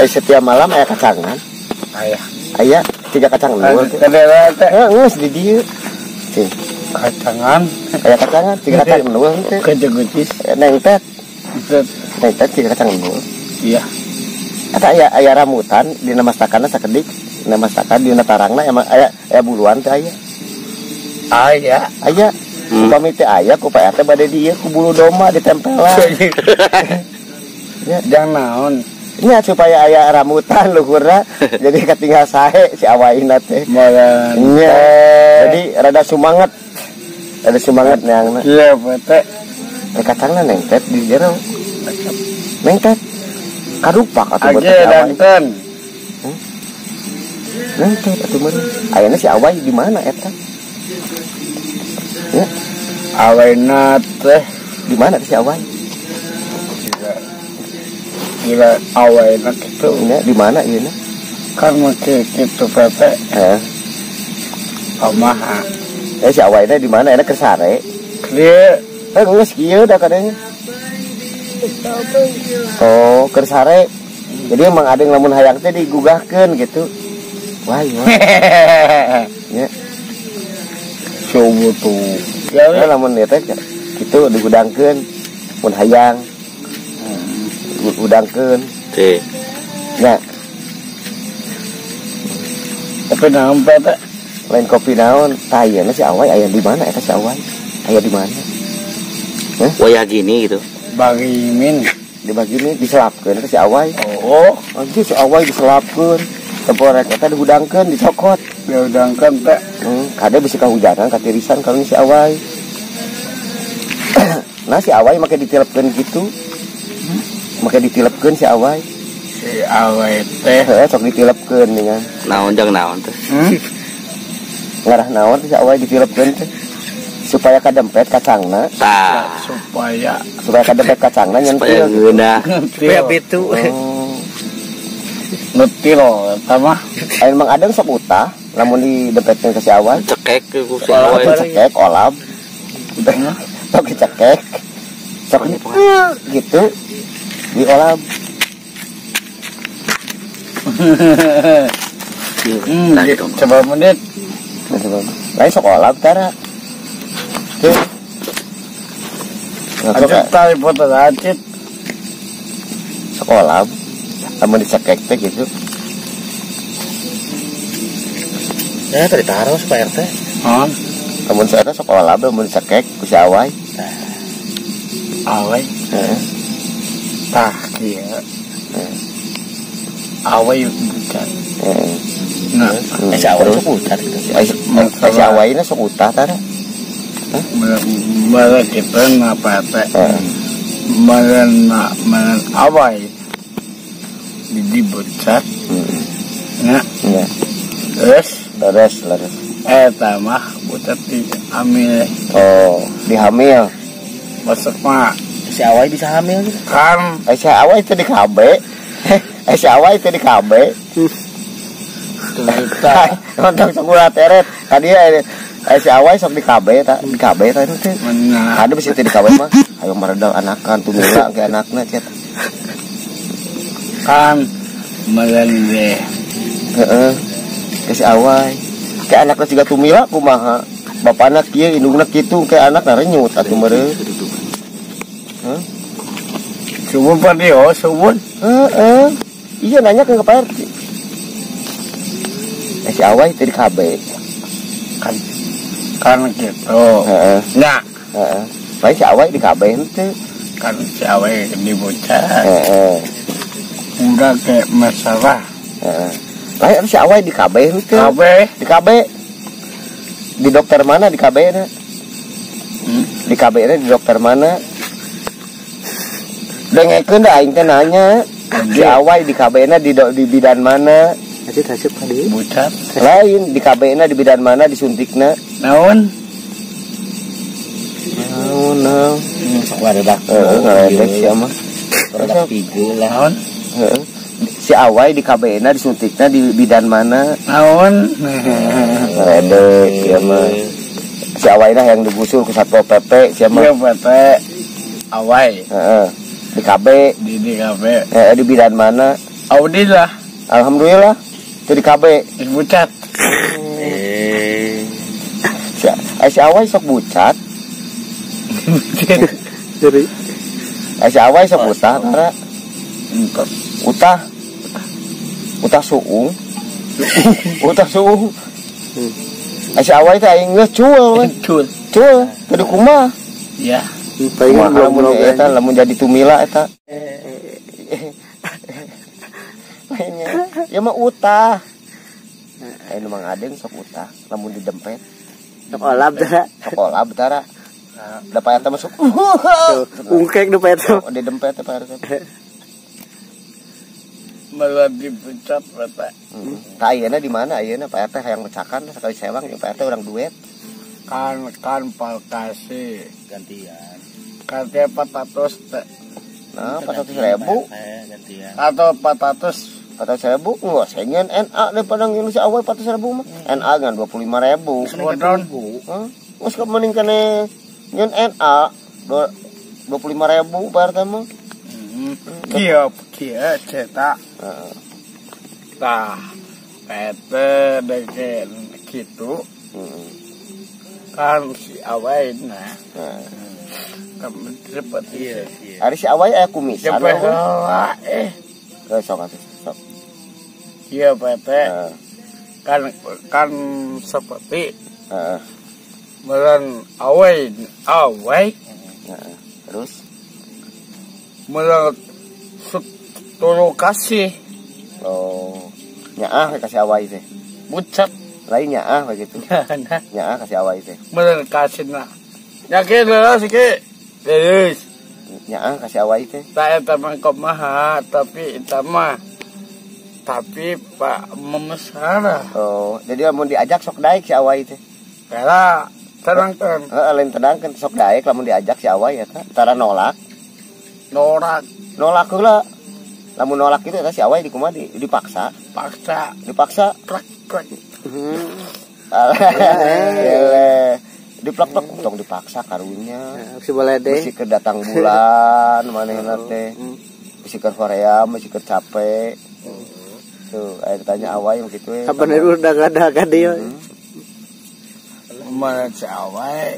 Setiap malam aya kacangan. Aya. Aya 3 kacang nul. Teh. Heeh, geus di dieu. Cing. Kacangan. Aya kacangan 3 kacang nul teh. Kejegutis. Nengtet. Nengtet 3 kacang nul. Iya. Eta aya rambutan dina mastakana sakedik, dina mastakan dina tarangna emang aya buluan teh aya. Aya. Aya. Upami teh aya ku Pak RT bade di ieu ku bulu domba ditempelan. Ya, jangan naon. Nya supaya aya rambutan luhurna jadi katinggal sae si awaina teh. Nya. Jadi rada sumanget. Rada sumanget neangna. Iya, Pak teh. Kacangna nengtet di jero. Nengtet. Karupak atuh beuteung awai. Nengtet atuh meureun. Ayana si awai di mana eta? Ya. Awaina teh di mana si awai? Gila awaina kitu. Nya di mana ieu na? Kan make kitu Pepe. Heeh. Kumaha? Si awaina di mana? Enak keur sare. Kieu. Geus kieu da kadanya. Oh, keur sare. Jadi emang ada yang lamun hayang teh digugahkeun gitu. Wah, iya. Ya. Coba tuh. Ya lamun ieu teh kitu digudangkeun mun hayang. Gudangkeun. Teh. Ya. Kopi naon teh? Lain kopi naon? Tah ieu si awai aya di mana eta si awai? Aya di mana? Hah? Wayah gini gitu. Bagimin. Dibagini diselapkeun eta si awai. Oh, anjir si awai diselapkeun. Temporek eta dihudangkeun, dicokot. Dihudangkeun teh. Kade bisi kahujanan katirisan kalau si awai. Nah si awai make ditilepkeun gitu. Make ditilepkeun si awai. Si awai teh heeh sok ditilepkeun dengan. Naon jang naon teh? Ngarah naon teh si awai ditilepkeun teh? Supaya kadempet kacangna. Tah. Supaya kadempet kacangna nyentil. Supaya ngeunah. Supaya betu. Oh. Ngetil eta mah. Aya Mang Adeng sok utah lamun didempetkeun ka si awai. Cekek ku si awai. Cekek olab. Sok dicekek. Sok gitu diolab. Coba menit. Lain sok olab tara. Acit tarik foto acit. Sekolah, lamun dicekek teh gitu. Ya tadi taruh si Pak RT. Hah? Lamun saya sekolah, lamun dicekek ku si awai. Awai? Heeh. Tah kieu. Awai bukan. Nah, si awai sok utah gitu. Si awai na sok utah tara. Mara kita na Pak mara na mara awai di bocat nah terus terus eta mah bocat di hamil. Oh, dihamil masuk mah si awai bisa hamil gitu kan. Si awai itu di KB. Si awai itu di KB. Nonton sekolah teret tadi. Si awai sok di KB ta, di KB ta itu teh. Ada bisa di KB mah. Ayo meredal anakan tumila ke anakna cet. Kan meren deh. Heeh. Ke si awai. Ke anakna siga tumila kumaha? Bapana kieu indungna kitu ke anakna renyut atuh meureun. Hah? Subun padio subun. Heeh. Iya nanya ke Pak RT. Si awai teh di KB. Kan kan gitu. Heeh. Nah, heeh. Lain si awai di KB henteu. Kan si awai di bocah. Heeh. Udah kayak masalah. Heeh. Lain si awai di KB henteu. KB. Di KB. Di dokter mana di KB na? Di KB na di dokter mana? Dengekeun da aing teh nanya. Si awai di KB na di bidan mana? Acit tadi. Bucat. Lain di KB na di bidan mana disuntikna? Naon? Naon naon. Sok ngaredak. Heeh, ngaredak sia mah. Ngaredak pigeul lah. Naon? Heeh. Si awai di KB na disuntikna di bidan mana? Naon? Ngaredek sia mah. Si awai nah yang digusur ku Satpol PP sia mah. Iya, PP. Awai. Heeh. Di KB. Di KB. Heeh, di bidan mana? Alhamdulillah. Alhamdulillah. Jadi KB. Bucat. Si Awai sok bucat. Jadi si Awai sok utah tara. Utah. Utah suung. Utah suung. Si Awai teh aing geus cul we. Cul. Cul, teu kumaha? Ya. Kumaha lamun eta lamun jadi tumila eta. Lainnya, ya mah utah. Aing nu Mang Adeng sok utah lamun didempet. Sok olab tara. Sok olab tara. Da Pak RT masuk. Ungkek nu Pak RT. Didempet teh Pak RT. Malah dipecat Pak. Tah ayeuna di mana ayeuna Pak RT hayang mecakan sekali sewang jeung Pak RT urang duet. Kan palkasi gantian. Gantian 400 teh. Nah, 400.000. Gantian. Atau 400 400.000 enggak sengen NA daripada ngilu si Awai 400.000 mah. NA kan 25.000. Bodon. Hah? Geus mending kene nyeun NA 25.000 Pak RT mah. Kieu kieu cetak. Heeh. Tah, PT deke kitu. Heeh. Kan si Awai nah. Heeh. Seperti iya. Ari si Awai aya kumisan. Heula eh. Sok atuh, sok. Iya PT. Kan seperti meureun Awai Awai. Terus meureun turu kasih. Oh. Nyaah kasih Awai teh. Bucat. Lain nyaah begitu. Nyaah kasih Awai teh. Meureun kasihna. Yakin leres iki. Leres. Nyaah kasih Awai teh. Tak eta mah kumaha, tapi eta mah tapi Pak memesara. Oh, jadi lamun diajak sok daek si Awai teh. Kala tenangkeun. Heeh, lain tenangkeun sok daek lamun diajak si Awai eta. Tara nolak. Nolak. Nolak heula. Lamun nolak itu eta si Awai dikumaha dipaksa. Paksa. Dipaksa. Plek plek. Eleh. Diplek-plek tong dipaksa karunya. Si boleh deh. Bisi keur datang bulan manehna teh. Bisi keur hoream, bisi keur capek. Tuh, aya ditanya Awai begitu we. Kapan udah daga-daga dia. Mana si Awai.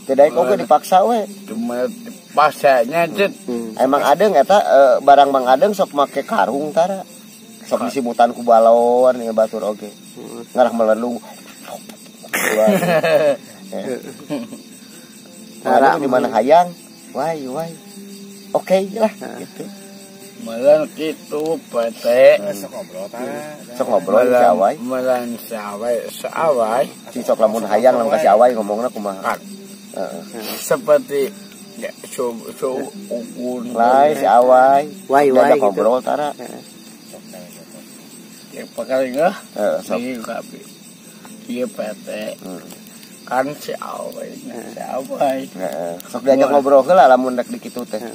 Tidak oge dipaksa we. Cuma dipaksanya cet. Emang Adeng eta barang Mang Adeng sok make karung tara. Sok disimutan ku balon ieu batur oge. Ngarah melendung. Tara di mana hayang? Wai wai. Oke lah gitu. Meureun kitu PT. Sok ngobrol tah. Sok ngobrol si Awai. Meureun si Awai, si Awai. Si sok lamun hayang lamun ka si Awai ngomongna kumaha? Heeh. Seperti ya so ukur. Lai si Awai. Wai wai gitu. Ngobrol tara. Ya pakai enggak? Heeh, sok. Iya PT. Kan si Awai, si Awai. Heeh. Sok diajak ngobrol heula lamun rek dikitu teh.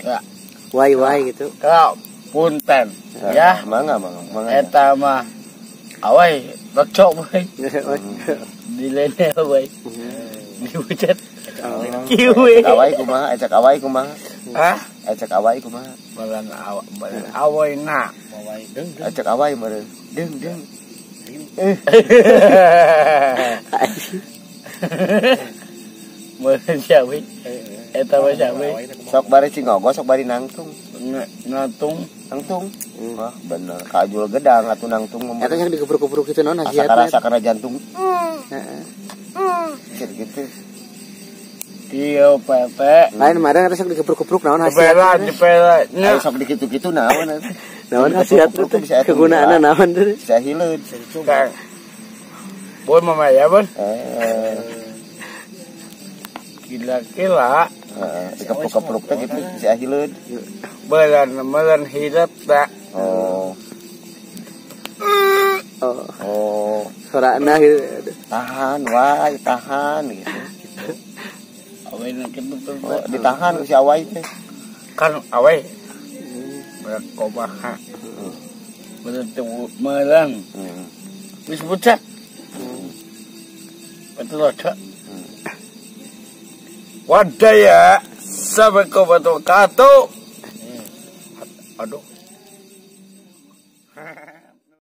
Ya. Wai wai gitu. Ka punten ya. Mangga mangga mangga. Eta mah Awai cocok we. Dilene awai. Dibucat. Kieu we. Awai kumaha? Ecek Awai kumaha? Hah? Ecek Awai kumaha? Meureun awai awai na. Deng deng. Ecek Awai meureun. Deng deng. Meureun si Awai. Eta mah si Awai. Sok bari cingogo, sok bari nangtung. Nangtung. Nangtung. Wah, bener. Kajul gedang atuh nangtung. Eta yang dikepruk-kepruk itu naon hasiatna? Asa karasa kana jantung. Heeh. Gitu. Iya, PT. Lain kemarin eta sok dikepruk-kepruk naon hasiatna? Dipela, dipela. Ayo sok dikitu-kitu naon atuh. Naon hasiatna teh? Kegunaanna naon teh? Bisa hileud. Kang. Boy mama ya, Bon. Gila-gila. Dikepruk-kepruk teh gitu bisa hileud. Meureun hidup tak. Oh. Oh. Sorana gitu. Tahan, wae, tahan gitu. Awai na kitu tuh. Oh, ditahan ku si Awai teh. Kan Awai. Berkomaha. Meureun teu meureun. Wis bucat. Betul tak? Wadaya sampai kau betul katu. Aduh.